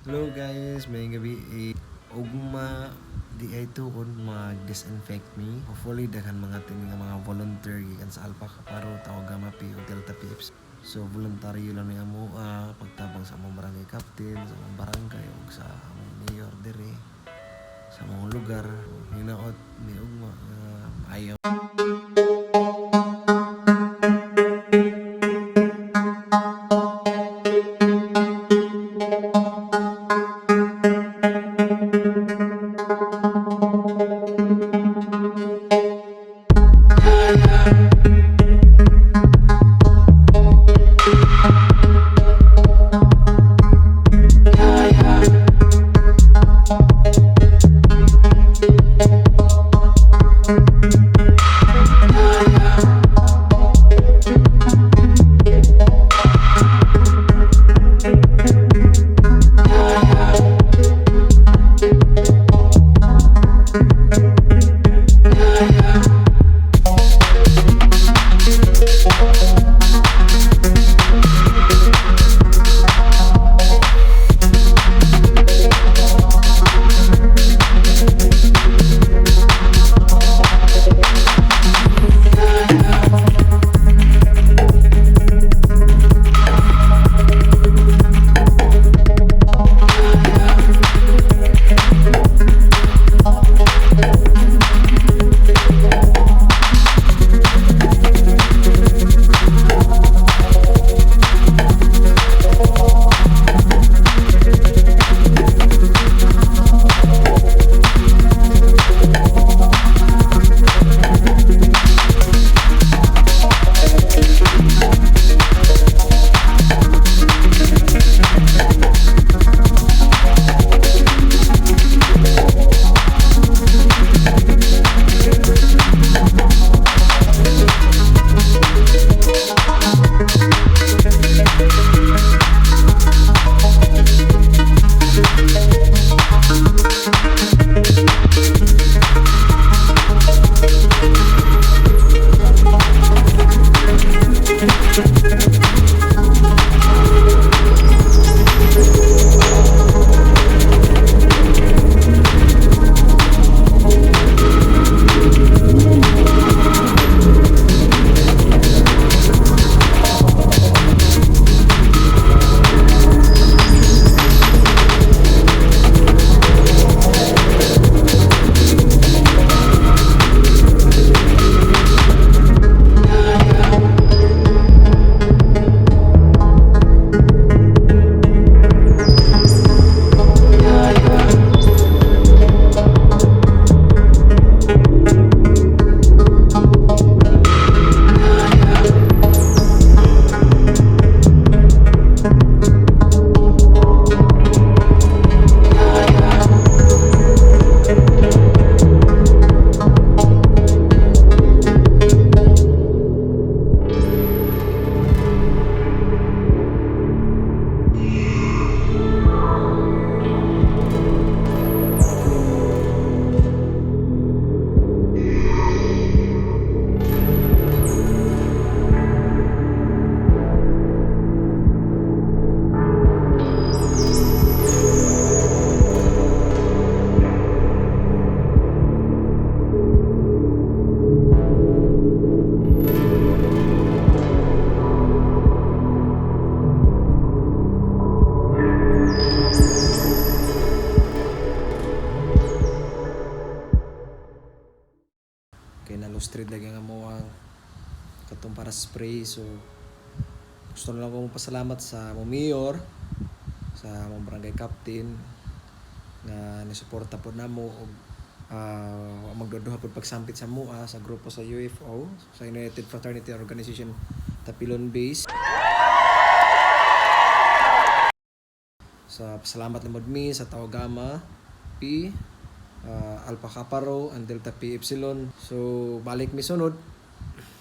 Hello guys, may gabi eh, ugma di ay tukod mag-disinfect me. Hopefully daghan mga tini nga mga volunteer gikan sa Alpha Kaparo, Tau Gamma Pi o Delta Pi Epsilon. So voluntaryo lang ni amo pagtabang sa among barangay captain, sa among barangay ug sa among mayor diri sa among lugar. Hinaot ni ugma nga maayo. Kay na-lustrid lagi ang amo ang katong para spray, so gusto na lang ko pasalamat sa among mayor, sa among barangay captain nga nisuporta po namo og magduduha pod pagsampit sa mua sa grupo sa UFO, sa United Fraternity Organization Tapilon Base. Sa pasalamat na mi sa Tau Gamma Pi, Alpha Kappa Rho and Delta Pi Epsilon. So balik mi sunod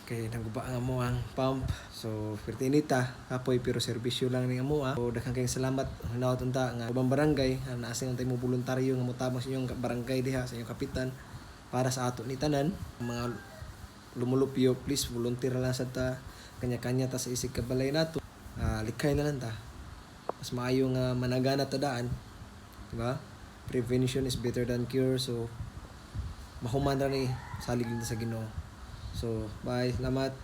kay naguba ang amo ang pump. So pertinita kapoy pero serbisyo lang ning amo ah. So daghang kayong salamat hinaot unta nga ubang barangay ang naa sa tay mo voluntaryo nga motabang sa inyong barangay diha sa inyong kapitan para sa ato ni tanan mga lumulupyo, please volunteer lang sa ta, kanya-kanya ta sa isig kabalay nato. Likay na lang ta, mas maayo nga managana ta daan. Diba? Prevention is better than cure. So mahuman ra ni, salig lang ta sa Ginoo. So bye, salamat.